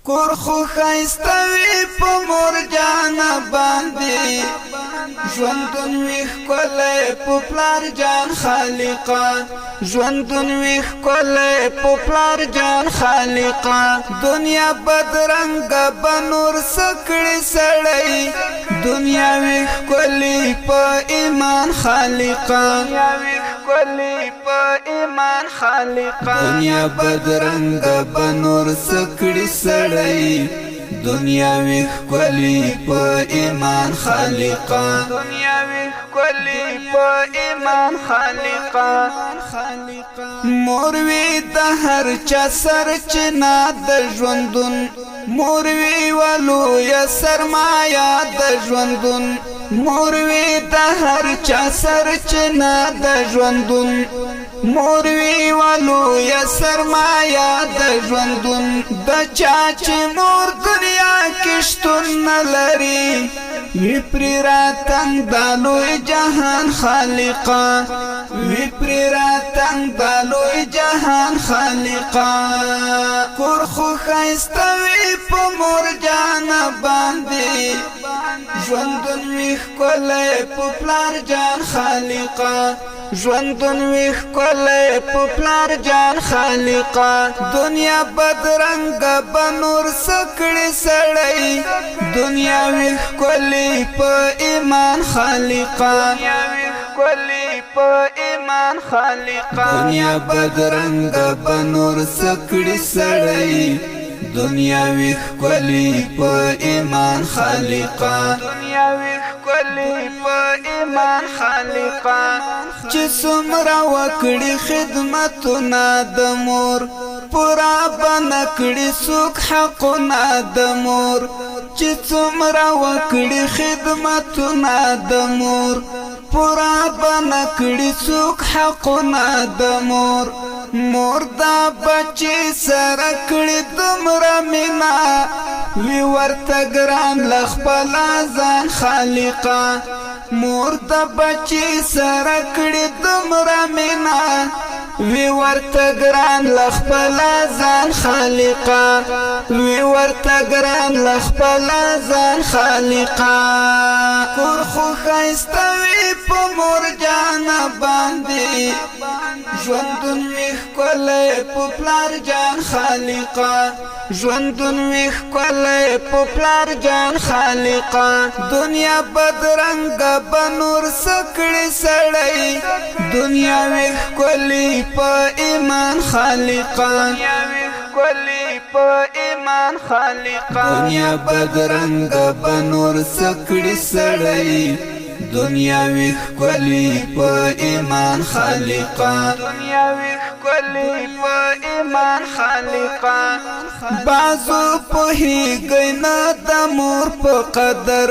کور خو ښایسته وي په مور جانه باندې، ژوندون وي ښکلی په پلار جان خالقه، ژوندون وي ښکلی په پلار جان خالقه. دنیا بدرنګه به نور څه کړي سړی، دنیا وي ښکلی په ایمان خالقه، دنیا وي ښکلی په ایمان خالقه. دنیا بدرنګه به نور څه کړي سړی، دنیا وي ښکلی په ایمان خالقه، دنیا وي ښکلی په ایمان خالقه. مور وي د هر چا سرچینه د ژوندون، مور وي ولویه سرمایه د ژوندون، مور وي د هر چا سرچینه د ژوندون، مور وي ولویه سرمایه د ژوندون. د چا چې مور دنیا کې شتون نه لري، وي پرې راتنګ د لوی جهان خالقه، وي پرې راتنګ د لوی جهان خالقه. کور خو ښایسته وي په مور جانه باندې، ژوندون وي ښکلی په پلار جان خالقه، ژوندون وي ښکلی په پلار جان خالقه. دنیا بدرنګه به نور څه کړي سړی، دنیا وي ښکلی په ایمان خالقه، دنیا وي ښکلی په ایمان خالقه. دنیا بدرنګه به نور څه کړي سړی، دنیا وي ښکلی په ایمان خالقه، دنیا وي ښکلی په ایمان خالقه. چې څومره وکړي خدمتونه د مور، پورا به نه کړي څوک حقونه د مور، چې څومره وکړي خدمتونه د مور، پورا به نه کړي څوک حقونه د مور. مور دا بچی سره کړي دومره مینا، وي ورته ګران له خپله ځان خالقه، مور د بچی سره کړي دومره مینا، وي ورته ګران له خپله ځان خالقه، وي ورته ګران له خپله ځان خالقه. کور خو ښایسته وي په مور جانه باندې، ژوندون وي ښکلی په پلار جان خالقه، ژوندون وي ښکلی په پلار جان خالقه. دنیا بدرنګه به نور څه کړي سړی، دنیا وي ښکلی په ایمان خالقه، دنیا وي ښکلی په ایمان خالقه. دنیا بدرنګه به نور څه کړي سړی، دنیا وي ښکلی په ایمان خالقه، دنیا وي ښکلی په ایمان خالقه. بازو پوهیږي نه د مور په قدر،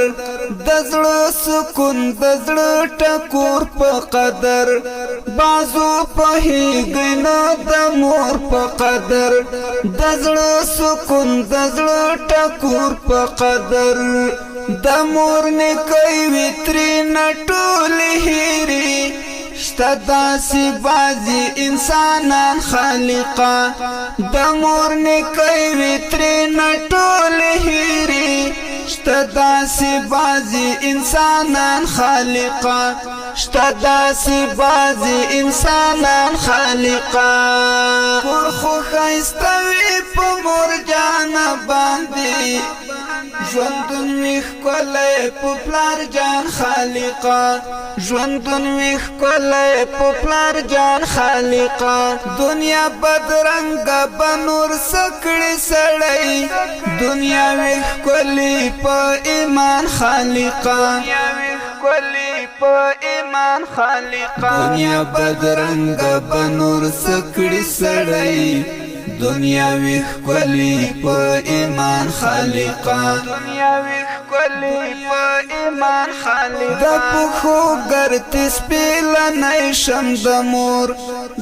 د زړه سکون د زړه ټکور په قدر، بازو پوهیږي نه د مور په قدر، د زړه سکون د زړه ټکور په قدر. د مور نیکۍ وي ترېنه ټولې هېرې، شته داسې بعضې انسانان خالقه، د مور نیکۍ وي ترېنه ټولې هېرې، شته داسې بعضې انسانان خالقه، شته داسې بعضې انسانان خالقه. کور خو ښایسته وي په مور جانه باندې، ژوندون وي ښکلی په پلار جان خالقه، ژوندون وي ښکلی په پلار جان خالقه. دنیا بدرنګه به نور څه کړي سړی، دنیا وي ښکلی په ایمان خالقه، دنیا وي ښکلی په ایمان خالقه. دنیا بدرنګه به نور څه کړي سړی، دنیا وي ښکلی په ایمان خالقه، دنیا وي ښکلی په ایمان خالقه. د پښو ګرتې سپېلنی شم د مور،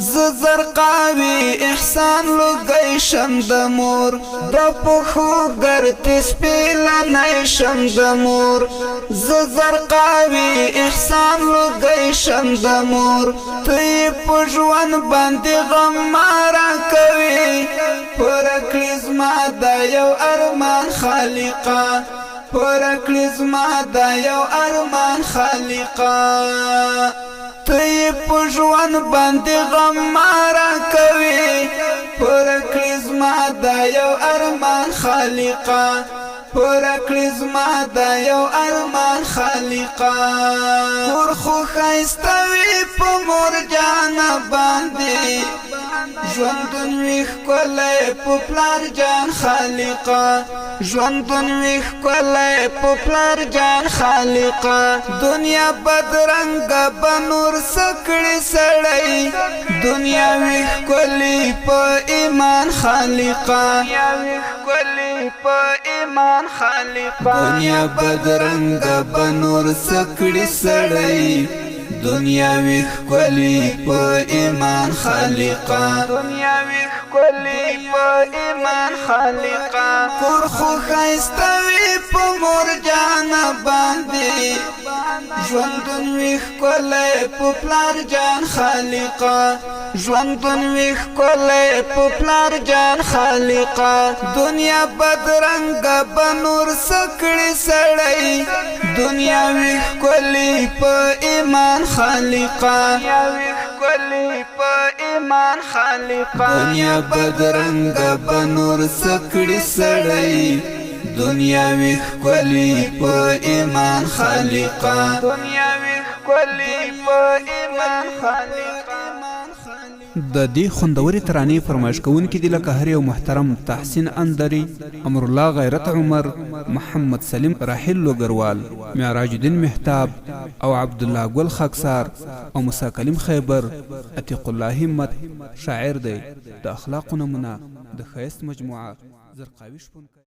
زه زرقاوي احسان لوګی شم د مور، د پښو ګرتې سپېلنی شم د مور، زه زرقاوي احسان لوګی شم د مور. ته یې په ژوند باندې غم مه راکوې، پوره کړې زما دا یو پوره کړې زما دا یو ارمان خالقه. ته یې په ژوند باندې غم ما راکوې، پوره کړې زما دا یو ارمان خالقه، پوره کړې زما دا یو ارمان خالقه. کور خو ښایسته وي په مور جانه باندې، ژوندون وي ښکلی په پلار جان خالقه، ژوندون وي ښکلی په پلار جان خالقه. دنیا بدرنګه به نور څه کړي سړی، دنیا وي ښکلی په ایمان خالقه، دنیا وي ښکلی په ایمان خالقه. دنیا بدرنګه به نور څه کړي سړی، دنیا وي ښکلی په ایمان خالقه، دنیا وي ښکلی په ایمان خالقه. کور خو ښایسته وي په مور جانه باندې، ژوندون وي ښکلی په پلار جان خالقه، ژوندون وي ښکلی په پلار جان خالقه. دنیا بدرنګه به نور څه کړي سړی، دنیا وي ښکلی په ایمان خالقه، دنیا وي ښکلی په ایمان خالقه. دنیا بدرنګه به نور څه کړي سړی، دنیا وي ښکلی په ایمان خالقه، دنیا وي ښکلی په ایمان خالقه. د دې خوندورې ترانې فرمایش کوونکي دي لکه هر یو محترم تحسین اندري، امرالله غیرت عمر، محمد سلیم راحل لوګروال، معراج الدین مهتاب او عبدالله ګل خاکسار او موسی کلیم خیبر، عتیق الله همت شاعر دی، د اخلاقو نمونه، د ښایست مجموعه، زرقاوي شپونکی.